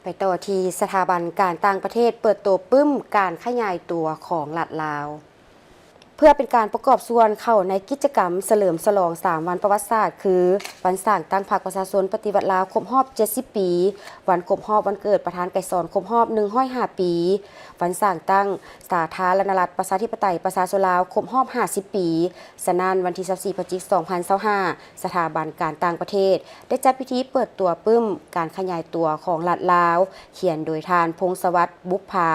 ໄປຕໍ່ທີ່ສະຖາບັນການຕ່າງປະເທດ ເປີດໂຕປຶ້ມການຂະຫຍາຍຕົວຂອງລັດລາວ. ເພື່ອເປັນການປະກອບສ່ວນເຂົ້າໃນກິດຈະກຳສະເຫຼີມສະຫຼອງສາມວັນປະຫວັດສາດ ຄື ວັນສ້າງຕັ້ງພັກປະຊາຊົນປະຕິວັດລາວຄົບຮອບເຈັດສິບປີ, ວັນຄົບຮອບວັນເກີດປະທານໄກສອນຄົບຮອບໜຶ່ງຮ້ອຍຫ້າປີ, ວັນສ້າງຕັ້ງສາທາລະນະລັດປະຊາທິປະໄຕປະຊາຊົນລາວຄົບຮອບຫ້າສິບປີ. ສະນັ້ນ, ວັນທີຊາວສີ່ ພະຈິກ ສອງພັນຊາວຫ້າ ສະຖາບັນການຕ່າງປະເທດ ໄດ້ຈັດພິທີເປີດຕົວປຶ້ມການຂະຫຍາຍຕົວຂອງລັດລາວ, ຂຽນໂດຍທ່ານ ພົງສະຫວັດ ບຸບຜາ,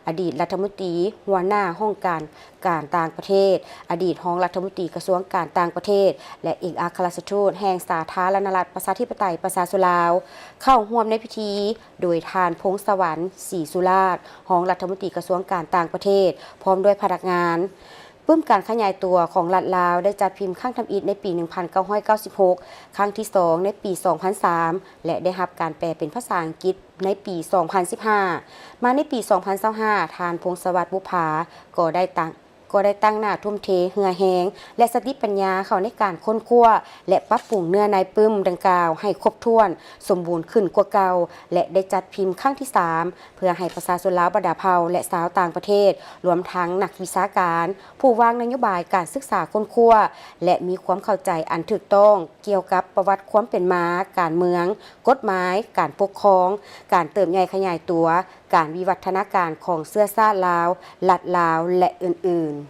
ອະດີດລັດຖະມົນຕີ ຫົວໜ້າຫ້ອງການການຕ່າງປະເທດ, ອະດີດຮອງລັດຖະມົນຕີກະຊວງການຕ່າງປະເທດ ແລະ ເອກອັກຄະລັດຖະທູດແຫ່ງສາທາລະນະລັດປະຊາທິປະໄຕປະຊາຊົນລາວ. ເຂົ້າຮ່ວມໃນພິທີໂດຍທ່ານ ພົງສະຫວັນ ສີສຸລາດ, ຮອງລັດຖະມົນຕີກະຊວງການຕ່າງປະເທດ, ພ້ອມດ້ວຍພະນັກງານ. ປຶ້ມການຂະຫຍາຍຕົວຂອງລັດລາວໄດ້ຈັດພິມຄັ້ງທຳອິດໃນປີໜຶ່ງພັນເກົ້າຮ້ອຍເກົ້າສິບຫົກ, ຄັ້ງທີສອງໃນປີສອງພັນສາມ ແລະ ໄດ້ຮັບການແປເປັນພາສາອັງກິດໃນປີສອງພັນສິບຫ້າ. ມາໃນປີສອງພັນຊາວຫ້າ ທ່ານ ພົງສະຫວັດ ບຸບຜາ ກໍໄດ້ຕັ້ງ ກໍໄດ້ຕັ້ງໜ້າທຸ່ມເທເຫື່ອແຮງ ແລະ ສະຕິປັນຍາເຂົ້າໃນການຄົ້ນຄວ້າ ແລະ ປັບປຸງເນື້ອໃນປຶ້ມດັ່ງກ່າວໃຫ້ຄົບຖ້ວນ, ສົມບູນຂຶ້ນກວ່າເກົ່າ ແລະ ໄດ້ຈັດພິມຄັ້ງທີສາມ ເພື່ອໃຫ້ປະຊາຊົນລາວບັນດາເຜົ່າ ແລະ ຊາວຕ່າງປະເທດ, ລວມທັງນັກວິຊາການ, ຜູ້ວາງນະໂຍບາຍການສຶກສາຄົ້ນຄວ້າ ແລະ ມີຄວາມເຂົ້າໃຈອັນຖືກຕ້ອງກ່ຽວກັບປະຫວັດຄວາມເປັນມາ, ການເມືອງ, ກົດໝາຍ, ການປົກຄອງ, ການເຕີບໃຫຍ່ຂະຫຍາຍຕົວ, ການວິວັດທະນາການຂອງເຊື້ອຊາດລາວ, ລັດລາວ ແລະ ອື່ນໆ.